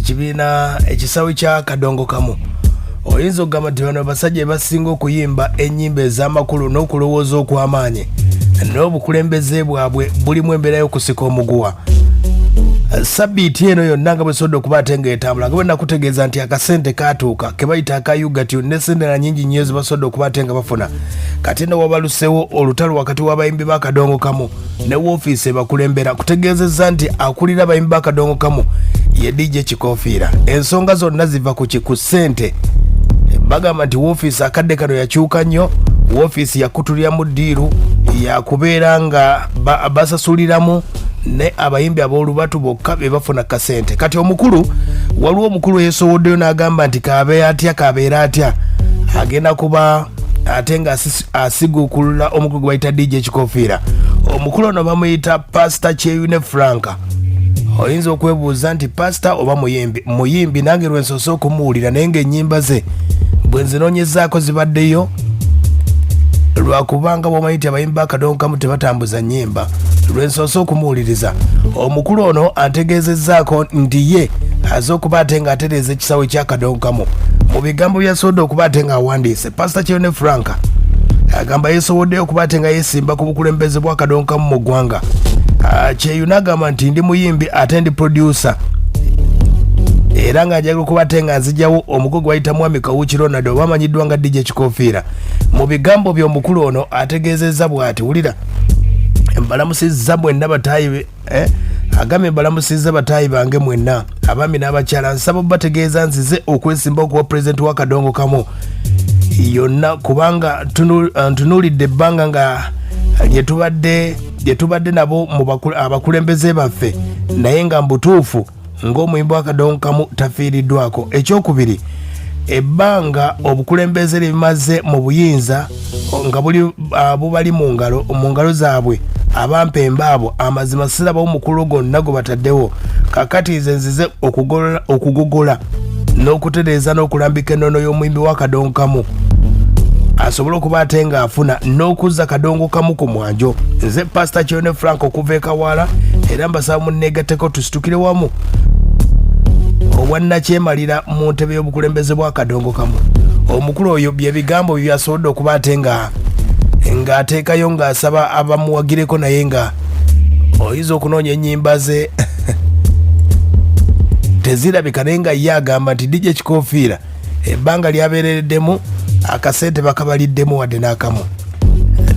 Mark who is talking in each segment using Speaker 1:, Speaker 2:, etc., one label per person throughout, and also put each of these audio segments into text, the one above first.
Speaker 1: Ekibiina ekisawe kya Kadongo Kamu, oyinza okugamba nti bano basajja bebasinga okuyimba ennyimba ez'amakulu n'okulowooza okw'amaanyi, n'obukulembeze bwabwe bulimu embeera y'okusika omuguwa. Sabbiiti eno yonna nga bwesobodde okuba ate ng'etambula, nga bwe nakutegeeza nti akasente katuuka ke bayita aka UgaTunes ne sente nyingi nnyo zebasobodde okuba ate nga bafuna. Kati no wabalusewo olutalo wakati w'abayimbi b'Akadongo Kamu ne woofiisi ebakulembera, kutegeezezza nti akulira abayimbi b'Akadongo Kamu ye DJ Kikofiira. Ensonga zonna ziva ku ki? Ku ssente. Bagamba nti woofiisi akadde kano yakyuka nnyo, woofiisi yakutuliramu deal yakubeera nga basasuliramu ne abayimbi ab'olubatu bokka be bafuna kasente. Kati omukulu, waliwo omukulu eyesowoddeyo n'agamba nti kabe atya, kabeera atya, agenda kuba ate nga asiguukulula omukulu gwe bayita DJ Kikofiira. Omukulu ono bamuyita Pasita Kyeyune Franka. Oyinza okwebuuza nti pasita oba muyimbi? Muyimbi. Nange lwensoose okumuwulira, naye ngaennyimba ze bwe nzinoonyezaako zibaddeyo, lwakubanga bwomanyi nti abayimbi b'Akadongo Kamu tebatambuza nnyimba. Lwensoose okumuwuliriza. Omukulu ono antegeezezzaako nti ye aze okuba ate ng'atereeza ekisawo ky'Akadongo Kamu. Mu bigambo byasobodde okuba ate ng'awandiise, Pasita Kyeyune Franka agamba yesoboddeyo okuba ate nga yesimba ku bukulembeze bw'Akadongo Kamu mu ggwanga. Kyeyune agamba nti ndi muyimbi ate ndi producer, era nga njagala okuba ate nga nzijawo omugo gwe bayita Mwami Kawuki Ronald, oba amanyiddwa nga DJ Kikofiira. Mu bigambo by'omukulu ono ategeezezza bw'ati, wulira: "Mbalamusizza mwenna bataayi," agambye, "Mbalamusizza bataayi bange mwenna, abaami n'abakyala. Nsaba obategeeza nzize okwesimba okuwa pulezidenti wa Kadongo Kamu yonna, kubanga ntunuulidde ebbanga nga lyetubadde nabo mu abakulembeze baffe, naye nga mbutuufu ng'omuyimbi wa Kadongo Kamu tafiiriddwako. Ekyokubiri, ebbanga obukulembeze lye bimaze mu buyinza nga buli bubali mu ngalo zaabwe abampembe abo, amazima sirabawo omukulu gwonna gwe bataddewo. Kakati nze nzize okugogola n'okutereeza n'okulambika ennono y'omuyimbi wa Kadongo Kamu asobole okuba ate ng'afuna n'okuzza Kadongo Kamu ku mwanjo. Nze Pasita Kyeyune Frank okuva e Kawaala, era mbasaba munneegatteko tusitukire wamu obwannakyemalira mu ntebe y'obukulembeze bwa Kadongo Kamu." Omukulu oyo bye bigambo bye byasobodde okuba ate nga ng'ateekayo ng'asaba abamuwagireko, naye nga oyinza okunoonya ennyimba ze tezirabika, naye nga ye agamba nti DJ Kikofiira ebbanga lyabeerereddemu akasente bakabaliddemu wadde n'akamu.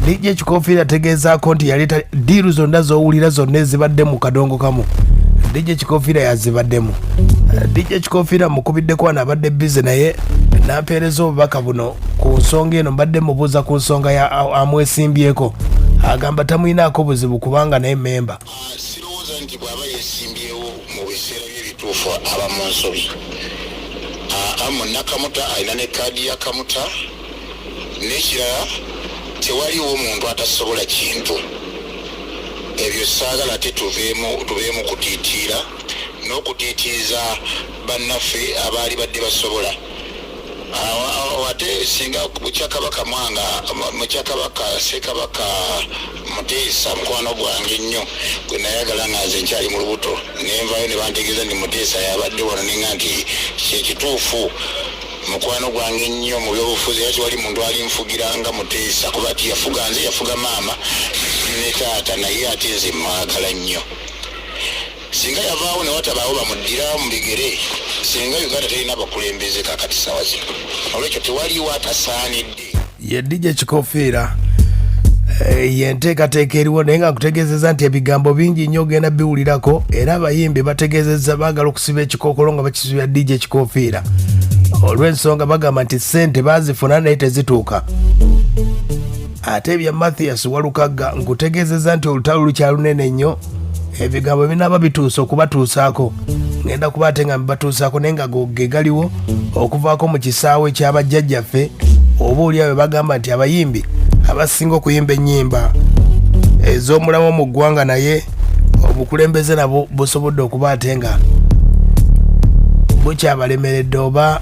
Speaker 1: DJ Kikofiira ategeezaako nti yaleeta deal zonna z'owulira zonna ezibadde mu Kadongo Kamu, DJ Kikofiira yazibaddemu. DJ Kikofiira mukubiddeko wano, abadde busy, naye nampeereza obubaka buno ku nsonga eno. Mbadde mubuuza ku nsonga ya amwesimbyeko, agamba tamuyinaako buzibu kubanga naye memba.
Speaker 2: Sirowooza nti bw'aba yeesimbyewo mu biseera bye ebituufu aba mu nsobi. Munnakamuta alina ne kaadi ya Kamuta. N'ekirala, tewaliwo muntu atasobola kintu. Ebyo saagala ate tuveemu kutiitiira n'okutiitiiza bannaffe abaali badde basobola. Ate singa mukyakabaka Mwanga, mukyakabaka Ssekabaka Muteesa, mukwano gwange nnyo gwe nayagala nga nze nkyali mu lubuto, nenvayo ne bantegeeza nti Muteesa yabadde wano, nenga nti kyekituufu, mukwano gwange nnyo mu byobufuzi, era tewali muntu alinfugira nga Muteesa, kuba ti yafuga nze, yafuga maama ne taata, naye ate nze mwagala nnyo. Singa yavaawo ne watabaawo bamuddira mu bigere, singa Uganda terina bakulembeze kakati sawa zino. Olwekyo tewaliwo atasaanidde.
Speaker 1: Ye DJ Kikofiira. Ye nteekateeka eriwo, naye nga nkutegeezezza nti ebigambo bingi nnyo ogenda biwulirako, era abayimbi bategeezezza baagala okusiba ekikookolo nga bakisibira DJ Kikofiira, olw'ensonga bagamba nti ssente baazifuna naye tezituuka. Ate ebya Mathias Walukagga, nkutegeezezza nti olutalo lukyalunene nnyo. Ebigambo binaaba bituuse okubatuusaako, ngenda kuba ate nga mbibatuusaako, naye nga ge galiwo okuvaako mu kisaawe ky'abajjajjaffe, oba oli awe bagamba nti abayimbi abasinga okuyimba ennyimba ez'omulamu mu ggwanga, naye obukulembeze nabwo busobodde okuba ate nga bukyabalemeredde oba.